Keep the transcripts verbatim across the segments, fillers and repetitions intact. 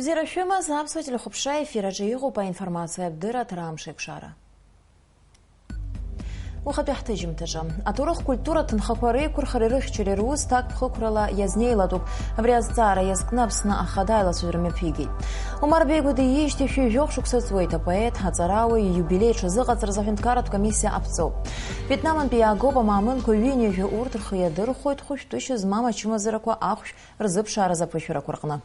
Бзиара шәымаз, аԥсуа телехәаԥшра ефир аҿы иҟоуп аинформациатә дырраҭара Амш еиқәшара. Уахатәи ҳҭыжьымҭаҿы. Аҭоурых-культуратә ҭынхақәа реиқәырхареи рыхьчареи рус ҭакԥхықәрала иазнеилатәуп. Абри азҵаара иазкны Аԥсны Ахада аилацәажәара мҩаԥигеит. Омар Бегәа диижьҭеи шәи жәохә шықәса ҵуеит апоет, аҵарауаҩ ииубилеи аҽазыҟаҵаразы аҳәынҭқарратә комиссиа аԥҵоуп. Вьетнамынтәи иаагоуп амаамынқәа ҩынҩажәа, урҭ рхы иадырхәоит хәышәтәышьа змам ачымазарақәа ахәшә рзыԥшааразы аԥышәарақәа рҟны.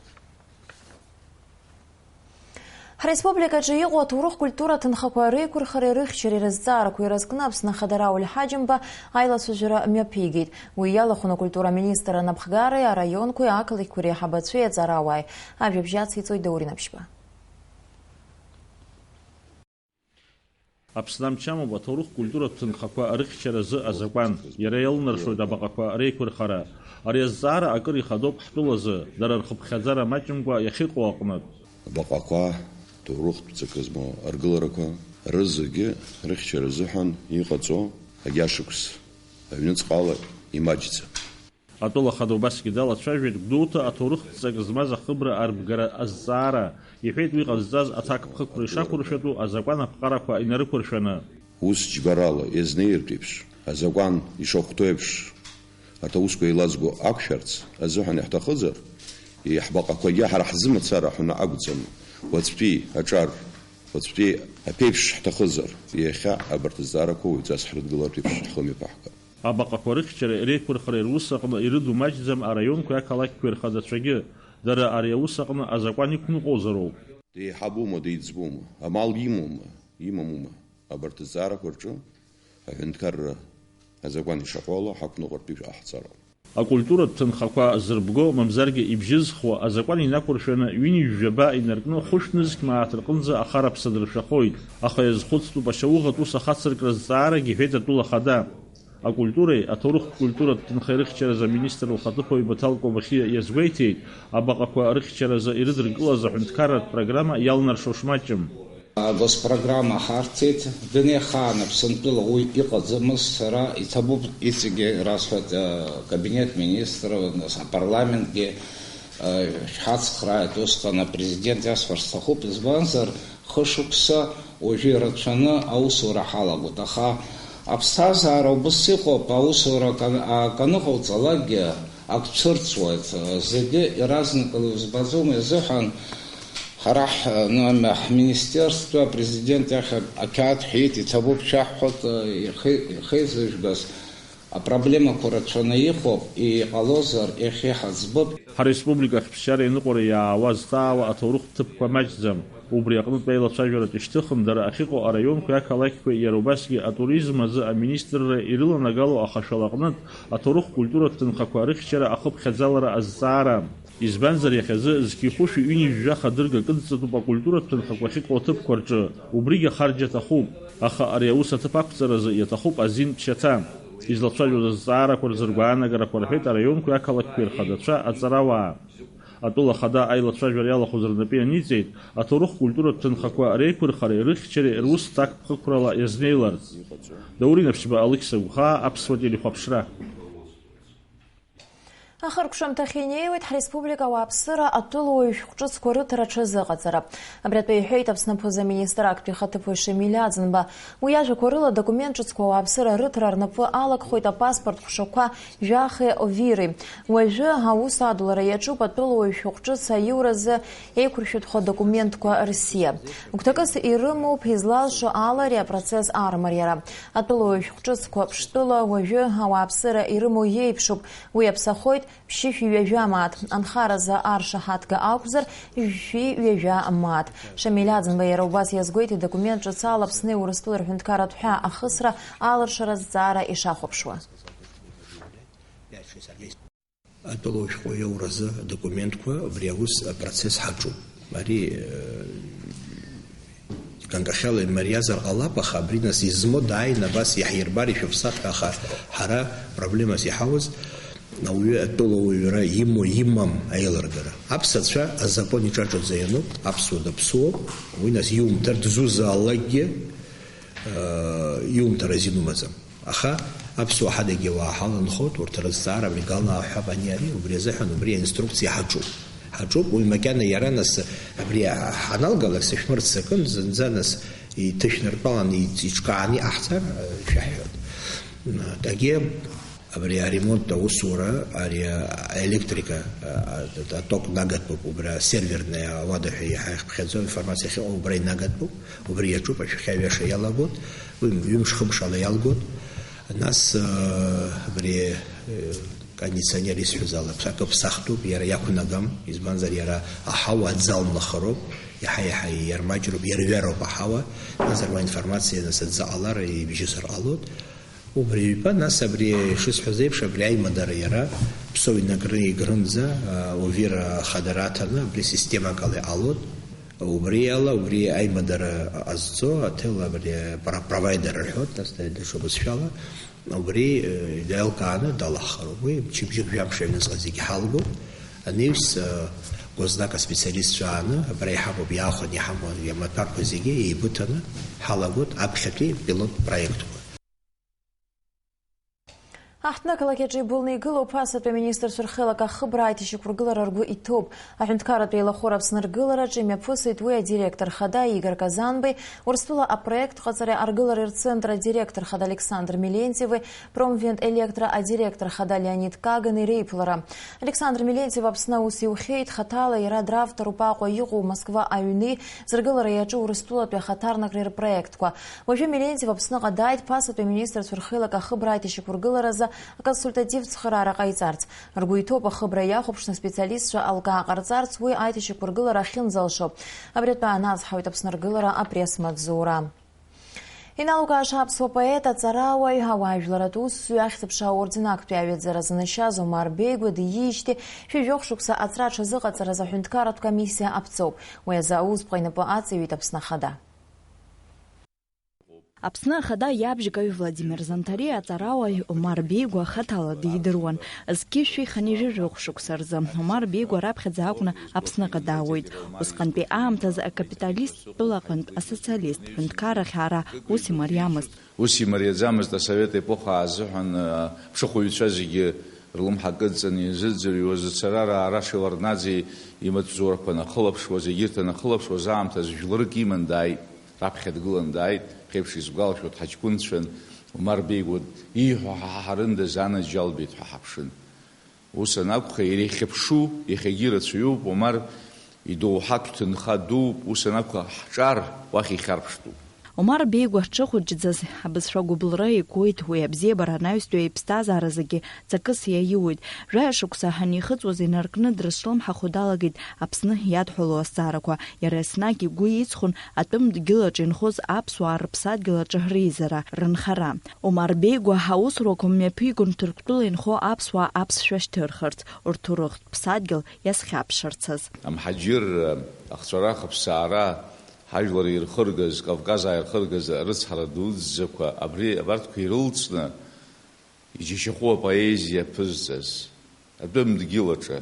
Ҳреспубликаҿы иҟоу аҭоурых-культура ҭынхақәа реиқәырхареи рыхьчареи рызҵаарақәа ирызкны Аԥсны Ахада Рауль Ҳаџьымба аилацәажәара мҩаԥигеит. Уи иалахәын акультура аминистр анапхгареи араионқәеи ақалақьқәеи реиҳабацәеи аҵарауааи. Ажәабжь ациҵоит Даур Инаԥшьба. Аԥсны амч амоуп аҭоурых-культуратә ҭынхақәа рыхьчаразы азакәан. Иара иалнаршоит абаҟақәа реиқәырхара. Ари азҵаара акыр ихадоуп ҳтәылазы, дара рхыԥхьаӡара маҷымкәа иахьыҟоу аҟнытә. Абаҟақәа, ҭоурыхтә ҵакы змоу аргыларақәа, рызегьы рыхьчара азыҳәан иҟаҵоу агьашықәс аҩныҵҟала имаҷӡам. Атәыла ахада убасгьы далацәажәеит Гәдоуҭа аҭоурыхтә ҵак змаз ахыбра арбгара азҵаара. Иҳәеит уи ҟазҵаз аҭакԥхықәра ишақәыршәатәу азакәан аԥҟарақәа инарықәыршәаны. Ус џьбарала иазнеиртә еиԥш, азакәан ишахәҭоу еиԥш, арҭ аусқәа еилазго ақәшәарц азыҳәан иаҳҭахызар, иаҳбаҟақәагьы ҳара ҳзы мацара ҳәаны акәӡам, уаҵәтәи аҿар, уаҵәтәи аԥеиԥш ҳҭахызар, иахьа абарҭ азҵаарақәа уаҩҵас ҳрыдгылартә еиԥш ҳхы мҩаԥаҳгап. Абаҟақәа рыхьчареи реиқәырхареи рус аҟны ирыду маҷӡам араионқәеи ақалақьқәеи рхадацәагьы. Дара ари аус аҟны азакәан иқәныҟәозароуп. Деиҳабума, деиҵбума, амал имоума, имамума, абарҭ азҵаарақәа рҿы аҳәынҭқарра азакәан ишаҟәало ҳақәныҟәартә еиԥш ҟаҳҵароуп. Акультуратә ҭынхақәа зырбго, мамзаргьы ибжьызхуа, азакәан инақәыршәаны ҩынҩажәаба инаркны хәышә нызқь мааҭ рҟынӡа ахара ԥса дыршәахоит, аха иазхәыцтәуп ашьауӷатә ус ахацыркра зҵаарагьы, иҳәеит атәыла ахада. Акультуреи аҭоурыхтә культуратә ҭынхеи рыхьчаразы аминистр лхаҭыԥуаҩ Баҭал Кобахьиа иазгәеиҭеит, абаҟақәа рыхьчаразы ирыдыркылаз аҳәынҭқарратә программа иалнаршо шмаҷым. Агоспрограмма ҳарҭеит, дунеихаан Аԥсынтәыла уи иҟаӡамызт, сара иҭабуп, иҵегьы расҳәоит, э, акабинет министров, нас апарламентгьы, э, шәҳацхрааит усҟан, апрезидент иасҳәар сҭахуп, избанзар, хышықәса уажәы ирацәаны аусура ҳалагоит, аха аԥсҭазаара убыс иҟоуп, аусура акан-, акы аныҟауҵалакгьы, ак цәырҵуеит, зегьы иаразнакала узбаӡом, изыҳәан ҳара ҳ-, ну, ҳминистерство апрезидент иахь ақьаад ҳиит, иҭабуп шәаҳҳәоит, ихи-, ихеизыжәгаз. Апроблемақәа рацәаны иҟоуп, иҟалозар, иахьа иҳаӡбып. Ҳареспублика ахьԥсшьара ианыҟәара иаауа зҭаауа аҭоурыхтә ҭыԥқәа маҷӡам. Убри аҟнытә аилацәажәаратә ишьҭыхын, дара ахьыҟоу араионқәеи ақалақьқәеи, иара убасгьы атуризм азы аминистрра ирыланагало ахашәала аҟнытә аҭоурых-культуратә ҭынхақәа рыхьчара ахыԥхьаӡалара азҵаара. Избанзар, иахьазы зқьи хәышәи ҩынҩажәа хадырга кыдҵатәуп акультуратә ҭынхақәа ахьыҟоу аҭыԥқәа рҿы, убригьы ахарџь аҭахуп, аха ари аус аҭыԥ ақәҵаразы иаҭахуп азин ԥшьаҭа. Излацәажәоз азҵаарақәа рзы ргәаанагарақәа рҳәеит араионқәеи ақалақьқәеи рхадацәа, аҵарауаа. Атәыла ахада аилацәажәара иалахәыз рнапы ианиҵеит аҭоурых-культуратә ҭынхақәа реиқәырхареи рыхьчареи рус ҭакԥхықәрала иазнеиларц. Даур Инаԥшьба, Алықьса Гәхаа, Аԥсуа телехәаԥшра. Ахыркәшамҭахь инеиуеит ҳреспублика ауааԥсыра атәылауаҩ шәҟәҿыцқәа рыҭара аҽазыҟаҵара. Абри атәы иҳәеит Аԥсны аԥыза-министр актәи ихаҭыԥуаҩ Шамиль Аӡынба. Уи иажәақәа рыла, адокумент ҿыцқәа ауааԥсыра рыҭара рнапы алакхоит апаспорт ҟәшақәа жәахеи овири. Уажәы аус адулара иаҿуп атәылауаҩ шәҟәҿыц аиуразы еиқәыршәатәхо адокументқәа рсиа. Гәҭакыс ирымоуп излалшо ала ари апроцесс армариара. Атәылауаҩ шәҟәҿыцқәа Ԥштәыла уажәы ауааԥсыра ирымоу иеиԥшуп. Уи аԥсахоит ԥшьышәи ҩажәа мааҭ, анхаразы аршаҳаҭга акәзар, жәшәи ҩажәа мааҭ. Шамиль Аӡынба иара убас иазгәеиҭеит, документ ҿыц ала Аԥсни Урыстәылеи рҳәынҭқарратә ҳәаа ахысра алыршара азҵаара ишахәаԥшуа. Атәылауаҩ шәҟәы иоуразы адокументқәа, убри аус апроцесс ҳаҿуп. Ари, э, ганкахьала имариазар ҟалап, аха абри нас измоу дааины абас иаҳирбар ишәыԥсахт, аха ҳара проблемас иҳауз ауаҩы атәылауаҩра имоу имам аилыргара. Аԥсацәа азакәан иҿаҿаӡа иануп, аԥсуа даԥсуоуп, уи нас иумҭар дызузаалакгьы, э, иумҭар азин умаӡам. Аха аԥсуаа ҳадагьы ауаа ҳаланхоит, урҭ рызҵаара мигала аҳәап ани ари, убри азыҳәан убри аинструкциа ҳаҿуп. Ҳаҿуп, уи макьана иара нас абри ҳаналгалак сышәмырццакын, зынӡа нас иҭышәнартәаланы иҿ-, иҿкааны иҟаҳҵар, шәаҳҳәоит. Егьи абри аремонт аусура, ари аелектрика, а, а, аток нагатәуп, убра серверная ауада ҳәа иаҳа ихыԥхьаӡо информациа ахьыҟоу убра инагатәуп, убра иаҿуп, ашәахьа аҩаша иалагоит, уи ҩымш-хымш ала иалгоит. Нас, а, абри, э, Кондиционер исҳәаз ала, акы ԥсахтәуп, иара иақәнагам, избанзар иара аҳауа аӡы алмахароуп, иаҳа-иаҳа иармаҷроуп, иарҩароуп аҳауа, избанзар уа информациа нас аӡы ҟалар ибжьысыр ҟалоит. Убри ҩба, нас абри ишысҳәаз еиԥш, абри аимадара иара ԥсоу инакры игрынӡа, а, ОВИР ахадара аҭаны, абри системак ала иҟалоит. Убри ала, убри аимадара ҟазҵо аҭел абри пра-, провайдер рҳәоит, нас даҽа бызшәала. Убри, э, иалкааны далаҳхароуп. Уи мчыбжьык жәамш аҩныҵҟа зегьы ҳалгоуп. Анаҩс, э, госзнак аспециалистцәа ааны, абра иҳамоуп, иаахәаны иҳамоу амаҭәарқәа зегьы еибыҭаны ҳалагоит аԥхьатәи пилот проектқәа. Аҳҭнықалақь аҿы ибылны игылоуп ԥасатәи аминистрцәа рхеилак ахыбра аиҭашьақәыргылара ргәы иҭоуп. Аҳәынҭқарратә еилахәыра Аԥсны ргылараҿы имҩаԥысит уи адиректор хада Игор Казанбеи, Урыстәыла апроект ҟаҵареи аргылареи рцентр адиректор хада Александр Мелентьеви, Промвент Электро адиректор хада Леонид Кагани реиԥылара. Александр Мелентьев Аԥсны аус иухьеит, хаҭала иара дравторуп Аҟәа иҟоу Москва аҩни зыргылара иаҿу Урыстәылатәи ахаҭарнакреи рпроектқәа. Уажәы Мелентьев Аԥсныҟа дааит, ԥасатәи аминистрцәа рхеилак ахыбра аиҭашьақәыргыларазы аконсультативтә цхыраара ҟаиҵарц. Ргәы иҭоуп ахыбра иахәаԥшны специалистцәа алкаа ҟарҵарц уи аиҭашьақәыргылара ахьынӡалшо. Абри атәы аанацҳауеит Аԥсны ргылара апресс-маҵзура. Иналукааша аԥсуа поет, аҵарауаҩ, ауаажәларратә усзуҩ, Ахьӡ-аԥша аорден актәи аҩаӡара занашьаз Омар Беигәа диижьҭеи шәи жәохә шықәса аҵра аҽазыҟаҵараз аҳәынҭқарратә комиссиа аԥҵоуп. Уи азы аусԥҟа инапы аҵаҩит Аԥсны Ахада. Аԥсны Ахада иабжьгаҩ Владимир Занҭариа аҵарауаҩ Омар Беигәа хаҭала дидыруан. Зқьи шәи хынҩажәи жәохә шықәса рзы Омар Беигәа раԥхьаӡа акәны Аԥсныҟа даауеит. Усҟантәи аамҭазы акапиталист тәылаҟынтә асоциалист ҳәынҭқаррахь аара ус имариамызт. Ус имариаӡамызт асовет епоха азыҳәан, а, аԥшыхәыҩцәа зегьы рлымҳа кыдҵаны изыӡырҩуаз, Царара Ара Шеварднаӡе имаҵзуарқәа анахылаԥшуаз, егьырҭ анахылаԥшуаз аамҭазы жәларык иман дааит, раԥхьа дгылан дааит, ԥхеиԥш исгәалашәоит, ҳаҷкәынцәан, Омар Беигәа ииҳәо ҳа-, ҳаҳарындаз анаџьалбеит ҳәа ҳаԥшын. Ус анакәха, иара ихьыԥшу, иахьагьы ирацәаҩуп, Омар идоуҳатә ҭынха дууп, ус анакәха, ҳҿар уахь ихьарԥштәуп. Омар Беигәа ҳҽыхәыҷӡаз абызшәа гәыбылра игоит, уи абзиабара анаҩстәи иԥсҭазаара зегьы ҵакыс иаиуит. Жәаҩа шықәса ҳанихыҵуаз инаркны дрызҿлымҳахо далагеит Аԥсны иадҳәалоу азҵаарақәа. Иара еснагь игәы иҵхон атәым дгьылаҿ инхоз аԥсуаа рыԥсадгьыл аҿы реизара, рынхара. Омар Беигәа аусурақәа мҩаԥигон Ҭырқәтәыла инхо аԥсуаа аԥсшәа шьҭырхырц, рҭоурыхтә ԥсадгьыл иазхьаԥшырцаз. Амҳаџьырра, ахҵәара, ахыԥсаара, ҳажәлар ирхыргаз, Кавказ ааирхыргаз арыцҳара дуӡӡақәа абри, абарҭқәа ирылҵны, иџьашьахәу апоезиа ԥызҵаз, атәым дгьыл аҿы.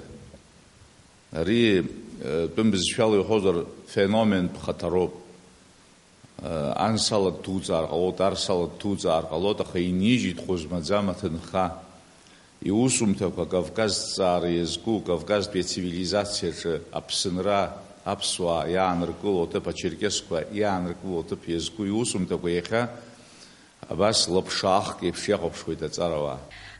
Ари, э, тәым бызшәала иуҳәозар, феномен ԥхаҭароуп. Э, ансала дҭуҵаар ҟалоит, арсала дҭуҵаар ҟалоит, аха инижьит хәы змаӡам аҭынха. Иусумҭақәа Кавказ ҭҵаара иазку, Кавказтәи ацивилизациаҿы аԥсынра, аԥсуаа иааныркыло аҭыԥ, ачерқьесқәа иааныркыло аҭыԥ иазку иусумҭақәа иахьа абас лаԥшаахк еиԥш иахәаԥшуеит аҵарауаа.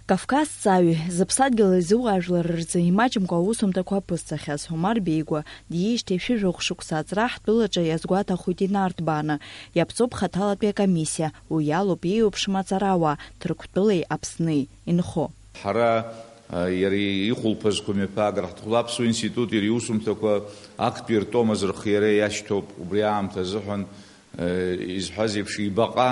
Кавказҵааҩ, зыԥсадгьыл изуаажәлар рзы имаҷымкәа аусумҭақәа аԥызҵахьаз Омар Беигәа диижьҭеи шәи жәохә шықәса аҵра ҳтәылаҿы иазгәаҭахоит инарҭбааны, иаԥҵоуп хаҭалатәи акомиссиа, уи иалоуп еиуеиԥшым аҵарауаа Ҭырқәтәылеи Аԥсни инхо. Ҳара, а, иара ихәылԥазқәа мҩаԥаагар ҳҭахуп. Аԥсуа институт иара иусумҭақәа актәи ртом азырхиара иашьҭоуп. Убри аамҭа азыҳәан, а, изҳәаз еиԥш, ибаҟа,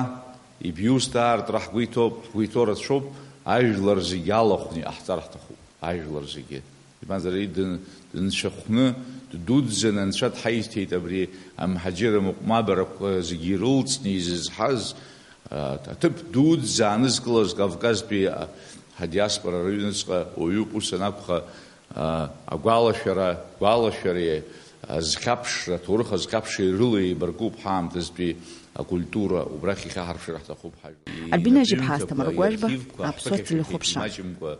ибиуст аартра ҳгәы иҭоуп, ҳгәы иҭоу рацәоуп, ажәлар зегьы алахәны иҟаҳҵар ҳҭахуп, ажәлар зегьы. Избанзар, дын-, дынцәахәны, ддуӡӡаны Анцәа дҳаиҭеит абри амҳаџьыр амыҟәмабарақәа зегьы ирылҵны изызҳаз, а, аҭыԥ дуӡӡа аанызкылаз Кавказтәи, а, ҳадиаспора рыҩныҵҟа уаҩуп, ус анакәха, а, агәалашәара, гәалашәареи, азхьаԥшра, аҭоурых азхьаԥшреи рыла еибаркуп ҳаамҭазтәи акультура, убрахь ихьаҳарԥшыр ҳҭахуп ҳажәлар. Альбина Џьыԥҳа, Асҭамыр Гәажәба, иархивқәа, Аԥсуа ҳԥыхьашәахьеит телехәаԥшра. Имаҷымкәа.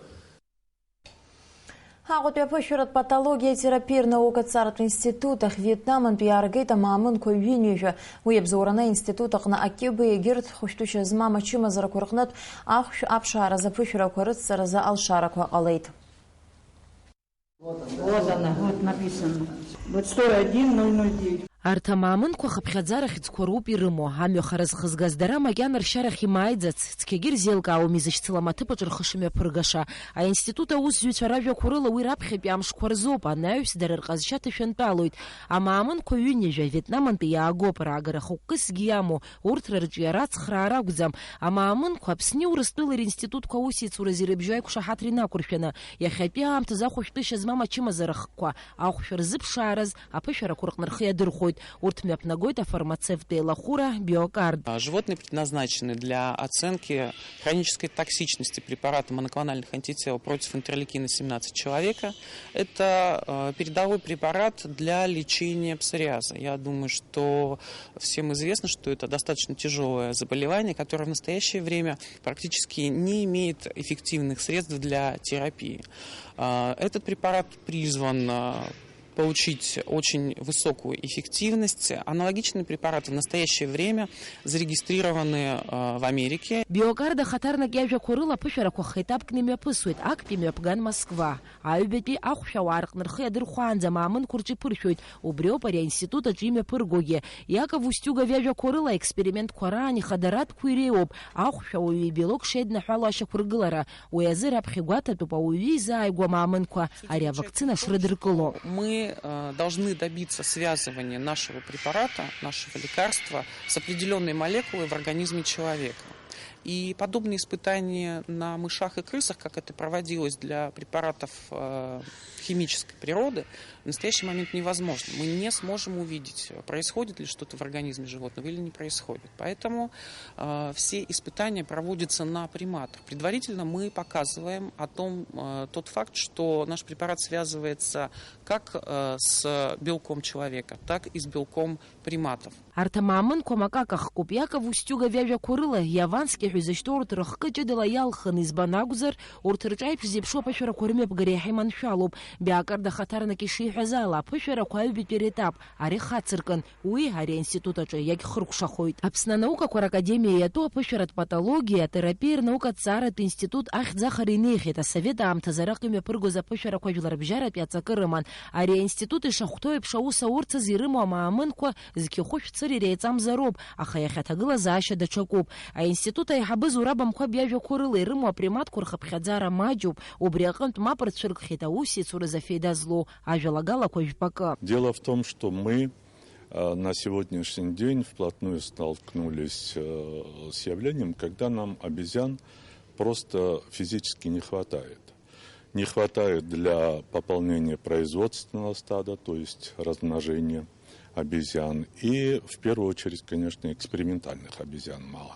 Аҟәатәи аԥышәаратә патологиа терапиа рнаука ҵаратә институт ахь Вьетнамынтәи иааргеит амаамынқәа ҩынҩажәа. Уи абзоураны аинститут аҟны акьыба егьырҭ хәышәтәышьа змам ачымазарақәа рҟнытә ахәшә аԥшааразы аԥышәарақәа рыцҵаразы алшарақәа ҟалеит. Вот она, вот написано. Вот сто один ноль ноль девять. Арҭ амаамынқәа хыԥхьаӡара хьӡқәа роуп ирымоу. Амҩа хара зхызгаз дара макьана ршьарахь имааиӡац, цқьагьы ирзеилкаауам изышьцылам аҭыԥаҿ рхы шымҩаԥыргаша. Аинститут аусзуҩцәа ражәақәа рыла уи раԥхьатәи амшқәа рзоуп, анаҩс дара рҟазшьа ҭышәынтәалоит. Амаамынқәа ҩынҩажәа Вьетнамынтәи иаагоуп, раагара хықәкысгьы иамоу, урҭ рырҿиара ацхраара акәӡам. Амаамынқәа Аԥсни Урыстәылеи ринститутқәа аусеицуразы ирыбжьоу аиқәшаҳаҭра инақәыршәаны, иахьатәи аамҭазы ахәышәтәышьа змам ачымазара хкқәа ахәшә рзыԥшаараз аԥышәарақәа рҟны рхы иадырхәоит. Урҭ мҩаԥнагоит афармацевттә еилахәыра Биокард. А, животные предназначены для оценки хронической токсичности препарата моноклональных антител против интерлейкина семнадцать человека. Это, э, передовой препарат для лечения псориаза. Я думаю, что всем известно, что это достаточно тяжелое заболевание, которое в настоящее время практически не имеет эффективных средств для терапии. А, этот препарат призван, а, получить очень высокую эффективность. Аналогичные препараты в настоящее время зарегистрированы, а, в Америке. Биокард ахаҭарнак иажәақәа рыла аԥышәарақәа хеҭапкны имҩаԥысуеит, актәи мҩаԥган Москва. Аҩбатәи ахәшә ауаа рҟны рхы иадырхәаанӡа амаамынқәа рҿы иԥыршәоит, убриоуп ари аинститут аҿы имҩаԥыргогьы. Иаков Устиугов иажәақәа рыла, аекспериментқәа раан ихадаратәқәа иреиуоуп, ахәшә ауаҩы ибелок шеиднаҳәало ашьақәыргылара. Уи азы раԥхьа игәаҭатәуп ауаҩы изааигәоу амаамынқәа ари авакцина шрыдыркыло. Мы, э, должны добиться связывания нашего препарата, нашего лекарства с определённой молекулой в организме человека. И подобные испытания на мышах и крысах, как это проводилось для препаратов, э, химической природы, в настоящий момент невозможно. Мы не сможем увидеть, происходит ли что-то в организме животного или не происходит. Поэтому, э, все испытания проводятся на приматах. Предварительно мы показываем о том, э, тот факт, что наш препарат связывается как, э, с белком человека, так и с белком приматов. Арҭ амаамынқәа макака хкуп. Иаков Устиугов иажәақәа рыла, Явански ҳәа изышьҭоу урҭ рыхкы ҷыдала иалхын, избан акәзар, урҭ рҿы аиԥш зеиԥшу аԥышәарақәа рымҩаԥгара иаҳа иманшәалоуп. Биокард ахаҭарнак ишиҳәаз ала, аԥышәарақәа аҩбатәи ретап, ари хацыркын, уи ари аинститут аҿы иагьхыркәшахоит. Аԥсны анаукақәа ракадемиа иатәу аԥышәаратә патологиа, атерапиа рнаука аҭҵааратә институт ахьӡ ахара инеихьеит, асовет аамҭазы араҟа имҩаԥыргоз аԥышәарақәа жәларбжьаратәи аҵакы рыман. Ари аинститут ишахәҭоу еиԥш аус аурҭазы ирымоу амаамынқәа зқьы хәышә цыра иреиҵамзароуп, аха иахьа аҭагылазаашьа даҽакуп. Аинститут аиҳабы Зураб Амқәаб иажәақәа рыла ирымоу априматқәа рхыԥхьаӡара маҷуп, убри аҟынтә мап рцәыргхьеит аусеицуразы афеида злоу ажәалагалақәа жәпакы. Дело в том, что мы, э, на сегодняшний день вплотную столкнулись, э, с явлением, когда нам обезьян просто физически не хватает. Не хватает для пополнения производственного стада, то есть размножения обезьян, и в первую очередь, конечно, экспериментальных обезьян мало.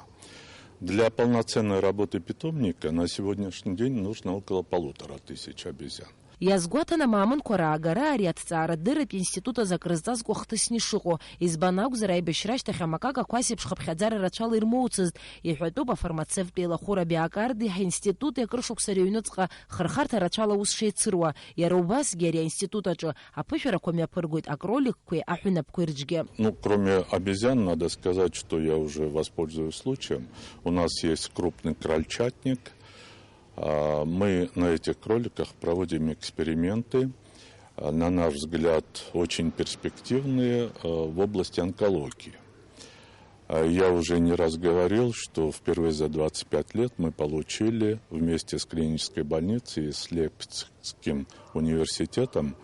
Для полноценной работы питомника на сегодняшний день нужно около полутора тысяч обезьян. Иазгәаҭан амаамынқәа раагара ари аҭҵаарадырратә институт азы акрызҵазкуа хҭысны ишыҟоу, избан акәзар, аибашьра ашьҭахь амакакақәа асеиԥш хыԥхьаӡара рацәала ирмоуцызт, иҳәатәуп афармацевттә еилахәыра Биокарди ҳинститути акыршықәса рыҩнуҵҟа хырхарҭа рацәала аус шеицыруа, иара убасгьы ари аинститут аҿы аԥышәарақәа мҩаԥыргоит акроликқәеи аҳәынаԥқәеи рҿгьы. Ну, кроме обезьян, надо сказать, что я уже воспользуюсь случаем. У нас есть крупный крольчатник. А, мы на этих кроликах проводим эксперименты, а, на наш взгляд, очень перспективные, а, в области онкологии. А, я уже не раз говорил, что впервые за двадцать пять лет мы получили вместе с клинической больницей и с Лейпцигским университетом,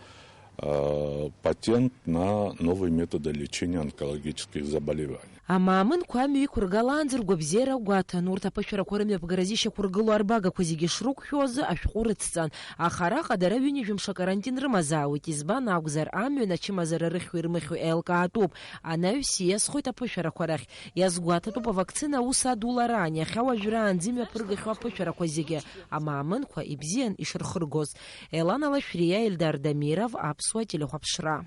а, патент на новые методы лечения онкологических заболеваний. Амаамынқәа амҩа иқәыргалаанӡа ргәабзиара гәаҭан, урҭ аԥышәарақәа рымҩаԥгаразы ишьақәыргылоу арбагақәа зегьы шрықәшәоз ашәҟәы рыцҵан. Аха араҟа дара ҩынҩажәа мшы акарантин рымазаауеит, избан акәзар, амҩан ачымазара рыхьуеи рмыхьуеи еилкаатәуп. Анаҩс ииасхоит аԥышәарақәа рахь. Иазгәаҭатәуп авакцина аус адулараан, иахьа уажәраанӡа имҩаԥыргахьоу аԥышәарақәа зегьы, амаамынқәа ибзиан ишырхыргоз. Елана Лашәриа, Ельдар Дамиров, Аԥсуа телехәаԥшра.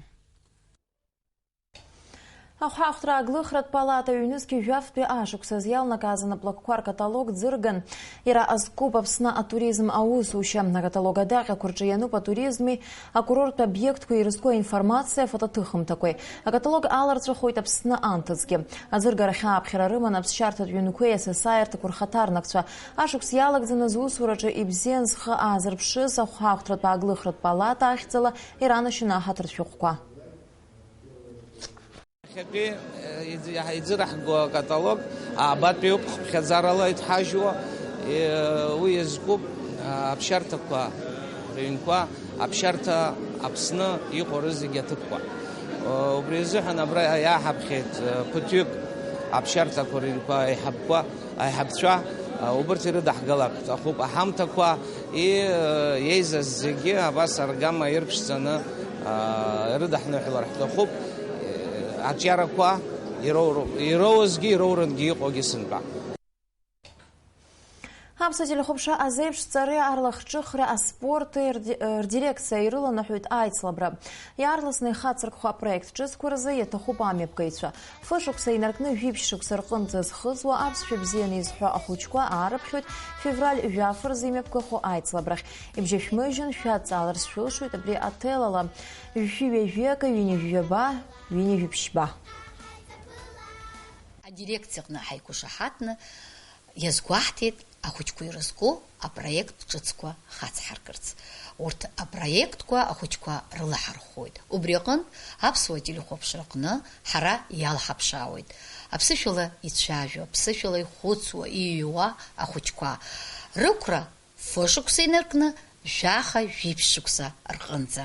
Ахәаахәҭра ааглыхратә палата ҩнызқьи жәафтәи ашықәсазы иалнакааз анаплакқәа ркаталог ӡырган. Иара азкуп Аԥсны атуризм аусушьа. Акаталог адаҟьақәа рҿы иануп атуризми акурорттә обиектқәеи ирызку аинформациа, афотоҭыхымҭақәеи. Акаталог аларҵәахоит Аԥсны анҭыҵгьы. Аӡыргарахь ааԥхьара рыман аԥсшьарҭатә ҩынқәеи асасааирҭақәа рхаҭарнакцәа. Ашықәс иалагӡаны зусураҿы ибзиан зхы аазырԥшыз ахәаахәҭратә ааглыхратә палата ахьӡала иранашьаны аҳаҭыртә шәҟәқәа. Иахьатәи, э, иӡ-, иаҳ-, иӡыраҳго акаталог аабатәиуп хыԥхьаӡарала иҭҳажьуа, э, уи иазкуп, э, аԥсшьарҭақәа рыҩнқәа, аԥсшьарҭа Аԥсны иҟоу рызегьы аҭыԥқәа. Э, убри азыҳәан абра иааҳаԥхьеит, э, ԥыҭҩык аԥсшьарҭақәа рыҩнқәа аиҳабқәа, аиҳабцәа, э, убырҭ ирыдаҳгалар ҳҭахуп аҳамҭақәа, и-, э, еизаз зегьы абас аргама ирԥшӡаны, э, ирыдаҳныҳәалар ҳҭахуп. Аҿиарақәа ироуроуп, ироуазгьы ироурангьы иҟоугьы сынтәа. Аԥсуа телехәаԥшра азеиԥш ҵареи арлахҿыхреи аспорти рди-, рдирекциа ирыланаҳәоит аицлабра. Иаарласны ихацыркхо апроект ҿыцқәа рзы иаҭахуп амҩаԥгаҩцәа. Фышықәса инаркны жәиԥшь шықәса рҟынӡа зхыҵуа аԥсшәа бзианы изҳәо ахәыҷқәа аарыԥхьоит февраль жәаф рзы имҩаԥгахо аицлабрахь. Ибжьашәмыжьын, шәадҵаалар шәылшоит абри аҭелала. Жәшәи ҩажәи акы, ҩынҩажәи жәаба, ҩынҩажәи ԥшьба. Адирекциаҟны ҳаиқәышаҳаҭны иазгәаҳҭеит ахәыҷқәа ирызку апроект ҿыцқәа хацҳаркырц. Урҭ апроектқәа ахәыҷқәа рылаҳархәоит. Убри аҟынтә аԥсуа телехәаԥшраҟны ҳара иалҳаԥшаауеит аԥсышәала ицәажәо, аԥсышәала ихәыцуа, иҩуа ахәыҷқәа. Рықәра фышықәса инаркны жәаха-жәиԥшь шықәса рҟынӡа.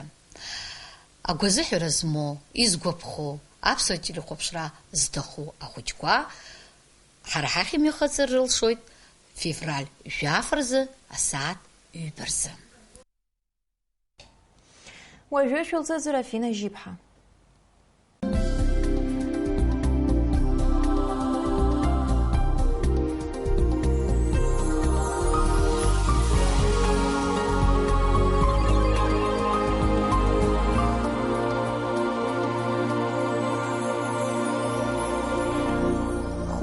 Агәазыҳәара змоу, изгәаԥхо, аԥсуа телехәаԥшра зҭаху ахәыҷқәа ҳара ҳахь имҩахыҵыр рылшоит февраль жәаф рзы асааҭ ҩба рзы. Уажәы шәылҵыз Рафина Жьиԥҳа.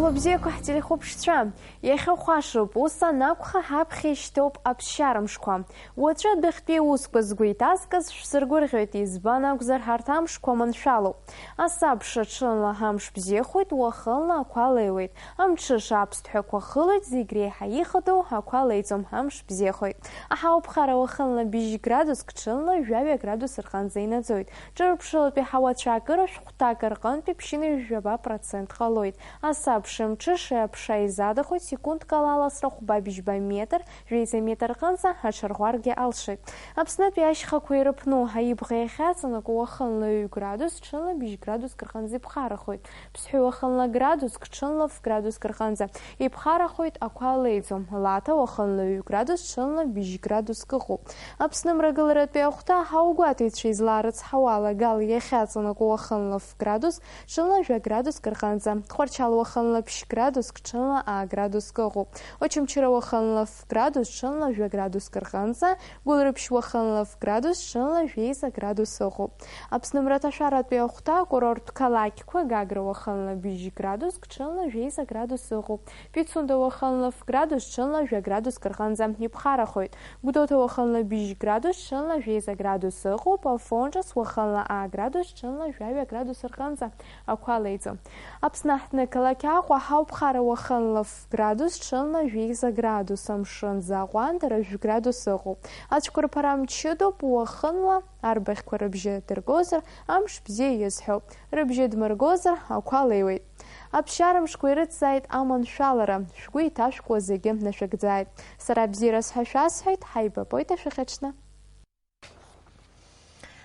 Хәлыбзиақәа ҳтелехәаԥшцәа, иахьа хәашоуп, ус анакәха, ҳаԥхьа ишьҭоуп аԥсшьара мшқәа. Уаҵәы адәахьтәи аусқәа згәы иҭаскыз шәсыргәырӷьоит, избан акәзар, ҳарҭ амшқәа маншәалоуп. Асабша ҽынла амш бзиахоит, уахынла ақәа леиуеит. Амҽыша аԥсҭҳәақәа хылоит, зегь реиҳа ихадоу ақәа леиӡом, амш бзиахоит. Аҳауа ԥхара уахынла быжь градуск, ҽынла жәаҩа градус рҟынӡа инаӡоит. Ҿырԥшылатәи ҳауацәа акыра шәҟәҭак рҟынтәи ԥшьынҩажәи жәаба процент ҟалоит. Асабша мҽыша аԥша изадахоит, секундк ала аласра хәба быжьба метр, жәеиза метр рҟынӡа аҽарӷәӷәаргьы алшоит. Аԥснытәи ашьхақәа ирыԥну аибӷа иахьаҵанакуа уахынла ҩ градус, ҽынла быжь градуск рҟынӡа иԥхарахоит. Ԥсҳәы уахынла градуск, ҽынла ф градуск рҟынӡа иԥхарахоит, ақәа леиӡом. Лаҭа уахынла ҩ градус, ҽынла быжь градуск ыҟоуп. Аԥсны мрагыларатәи ахәҭа ҳаугәаҭаҩцәа излаарыцҳауа алагала иахьаҵанакуа уахынла ф градус, ҽынла жәа градуск рҟынӡа. Тҟәарчал уахынла ԥшь градуск, ҽынла аа градуск ыҟоуп. Очамчыра уахынла ф градус, ҽынла жәа градуск рҟынӡа. Гәылрыԥшь уахынла ф градус, ҽынла жәеиза градус ыҟоуп. Аԥсны мраҭашәаратәи ахәҭа акурорттә қалақьқәа: Гагра уахынла быжь градуск, ҽынла жәеиза градус ыҟоуп. Пицунда уахынла ф градус, ҽынла жәа градуск рҟынӡа иԥхарахоит. Гәдоуҭа уахынла быжь градус, ҽынла жәеиза градус ыҟоуп. Афон Ҿыц уахынла аа градус, ҽынла жәаҩа градус рҟынӡа ақәа леиӡом. Аԥсны аҳҭнықалақь Аҟәа ҳауԥхара уахынла ф градус, ҽынла жәеиза градус, амшын заҟәандара жәградус ыҟоуп. Ацәқәырԥара мчыдоуп, уахынла арбаӷьқәа рыбжьы дыргозар, амш бзиа иазҳәоуп, рыбжьы дмыргозар, ақәа леиуеит. Аԥсшьара мшқәа ирыцзааит аманшәалара, шәгәы иҭашәкуа зегьы нашәыгӡааит. Сара бзиараз ҳәа шәасҳәеит, ҳаибабоит ашәахьаҽны.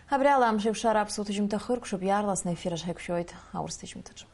Абри ала амш еиқәшара аԥсуа ҭыжьымҭа хыркәшоуп, иаарласны аефир аҿы ҳаиқәшәоит аурыс ҭыжьымҭаҿы.